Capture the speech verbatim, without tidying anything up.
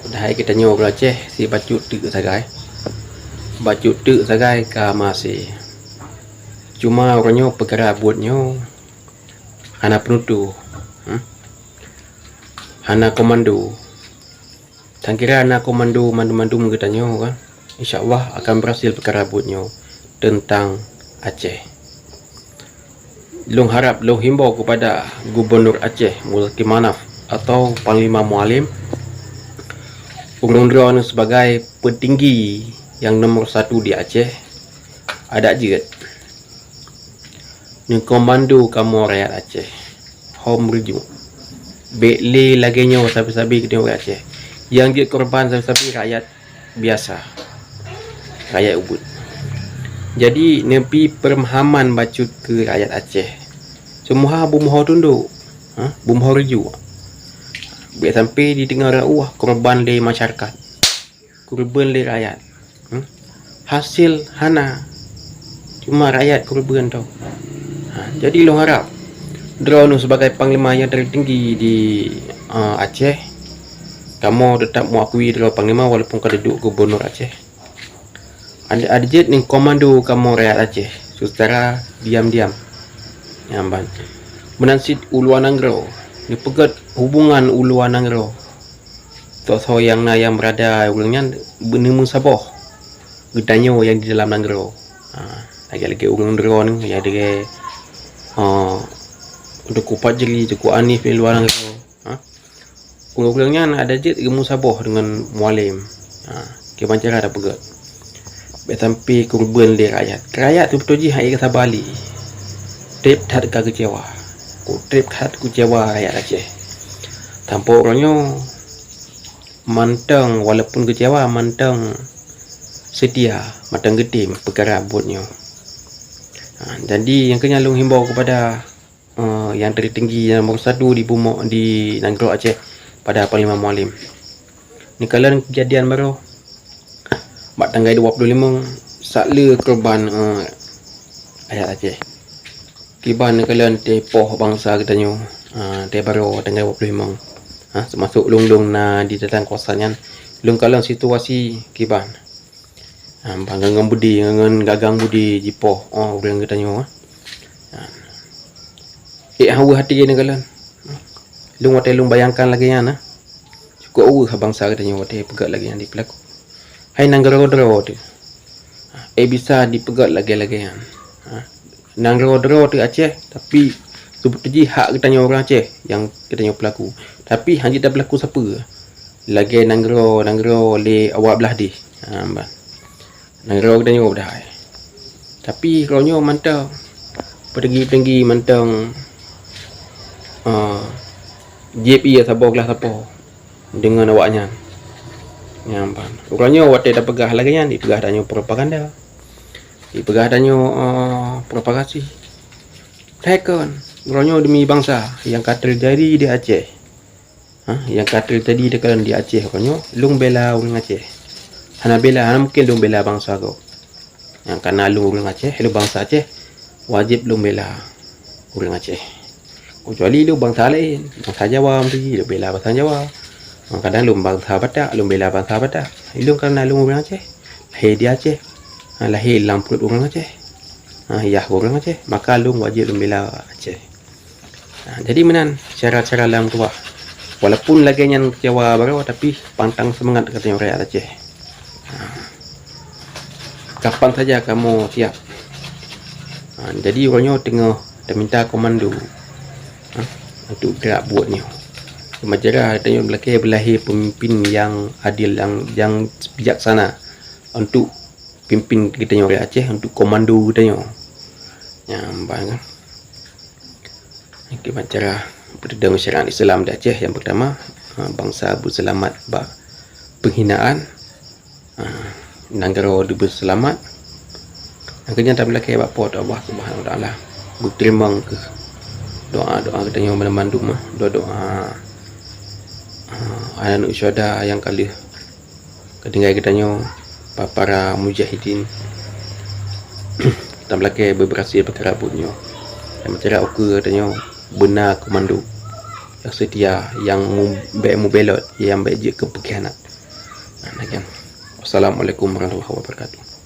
Padahai geutanyoe ureuëng Aceh si bacut teuk sagai. Bacut teuk sagai ka maséh. Cuma uroe nyoe peukara buet nyoe hana peunutôh, hmm? Hana komando. Tan kira na komando mandum-mandum geutanyoe kan, insya Allah akan berhasil peukara buet nyoe teuntang Aceh. Lôn harab, lôn himbau keupada Gubunur Aceh Muzakir Manaf atau Panglima Mualem, ureuëng droeneuh sebagai peutinggi nyang nomor satu di Aceh, adak jeuet neukomando kamoe rakyat Aceh. Hom reujok. Bék lé lagée nyoe sabe-sabe geutanyoe ureuëng Aceh. Nyang jeuet korban sabe-sabe rakyat biasa, rakyat ubit. Jadi neubi peumahaman bacut keu rakyat Aceh. Seumuha beumeuho tundok, ha? Beumeuho reujok. Bék sampai di teungoh reuah korban lé masyarakat, keureubeuen lé rakyat. Hmm? Hasil hana, cuma rakyat keureubeuen tho. Ha, jadi lôn harab droeneuh sebagai panglima nyang tertinggi di uh, Aceh, kamoe tetap mengakui droe panglima walaupun ka duduek gubunur Aceh. Ada ada jeuet neukomando kamoe rakyat Aceh secara diam-diam. Nyang ban. Meunan cit u luwa nanggroe, neupeugét hubungan u luwa nanggroe. Soe-soe nyang na nyang beurada ureuëng nyan beuneuh meusaboh geutanyoe nyang di dalam nanggroe. Ha, lagée-lagée ureuëng droeneuh nyang lagée, ha, Teungku Fajri, Teungku Hanif di luwa nanggroe. Ha? Ureuëng-ureuëng nyan ada jeuet geumeusaboh deungon Mualem. Ha, kiban cara tapeugét. Bék sampai keureubeuen lé rakyat. Rakyat seubeutôi jih hana saba lé. Treb that ka keucewa. Ku treb that keucewa rakyat Aceh. Sampoe uroe nyoe mantong walaupun keucewa mantong seutia, mantong geutem peukara buet nyoe. Ha, jadi nyang keuh nyan lôn himbau keupada uh, nyang tertinggi nyang nomor satu di bumoe di nanggroe Aceh pada Panglima Mualem. Neukalon kejadian baru bak tanggai dua puluh lima saat le korban uh, rakyat Aceh. Kiban neukalon tepoh bansa geutanyoe uh, teubaroe tanggai dua puluh lima. Ha, termasuk lôn-lôn na di dalam kuasa nyan lôn kalon situasi kiban. Ha, bang ngon budi, ngon gagang budi jipoh oh ureuëng geutanyoe. Ha. Ék hawa hati nyan kalon. Lôn watée lôn bayangkan lagée nyan na. Cukup aweuh bansa geutanyoe watée peugét lagée nyan dipeulaku. Hai nanggroe droe teuh. Ha, ék bisa dipeugét lagée-lagée nyan. Ha. Nanggroe droe teuh Aceh, tapi seubeutôi jih hak geutanyoe ureuëng Aceh nyang geutanyoe peulaku. Tapi hana jeuet tapeulaku sapeue. Lagée nanggroe, nanggroe lé awak blah deh. Ha, ban. Nanggroe geutanyoe padahai. Tapi uroe nyoe mantong petinggi-petinggi mantong uh, jieb ie saboh glah sapo deungon awaknyan. Nyang ban. Uroe nyoe watée tapeugah lagée nyan dipeugah tanyoe propaganda. Dipeugah tanyoe uh, propagasi. Hai kon, uroe nyoe demi bansa nyang ka teujadi di Aceh. Ha, nyang ka teujadi di, di Aceh uroe nyoe, lôn bela ureuëng Aceh. Hana bela, hana mungken lôn bela bansa gob. Nyang kana lôn ureuëng Aceh, lôn bansa Aceh, wajéb lôn bela ureuëng Aceh. Kecuali lôn bansa laén, bansa Jawa meusti lôn bela bansa Jawa. Kadang lôn bansa Batak, lôn bela bansa Batak. Lôn karena lôn ureuëng Aceh, lahé di Aceh. Ha, lahé lam pruet ureuëng Aceh. Ha, yah ureuëng Aceh, maka lôn wajéb lôn bela Aceh. Ha, jadi meunan cara-cara lôn tuah. Walaupun lagée nyan keucewa baroe, tapi pantang seumangat geutanyoe rakyat Aceh. Ha. Kapan saja kamoe siap. Ha, jadi uroe nyoe teungoh teuminta komando, ha, untuk gerak buet nyoe. Seumacara tanyoe beulakée beulahé peumimpin nyang adil, nyang, nyang bijaksana untuk pimpin geutanyoe rakyat Aceh, untuk komando geutanyoe. Nyang ban kan. Kiban cara peuteudong syariat Islam di Aceh nyang pertama, ha, bansa beuseulamat bak penghinaan, ha, nanggroe beuseulamat. Nyang keunyan tameulakée bak Po teu Allah Subhanahu Wa Taala. Beuteurimong keu doa-doa geutanyoe banmandum, ha, doa-doa, ha, aneuk syuhada nyang ka lheueh. Keutinggai geutanyoe pa-, para mujahidin tameulakée beubeurasih peukara buet nyoe. Dan meucara ukeue geutanyoe beuna komando nyang seutia, nyang mu-, bék mubelot, nyang bék jeuet keu peukhianat. Wassalamualaikum warahmatullahi wabarakatuh.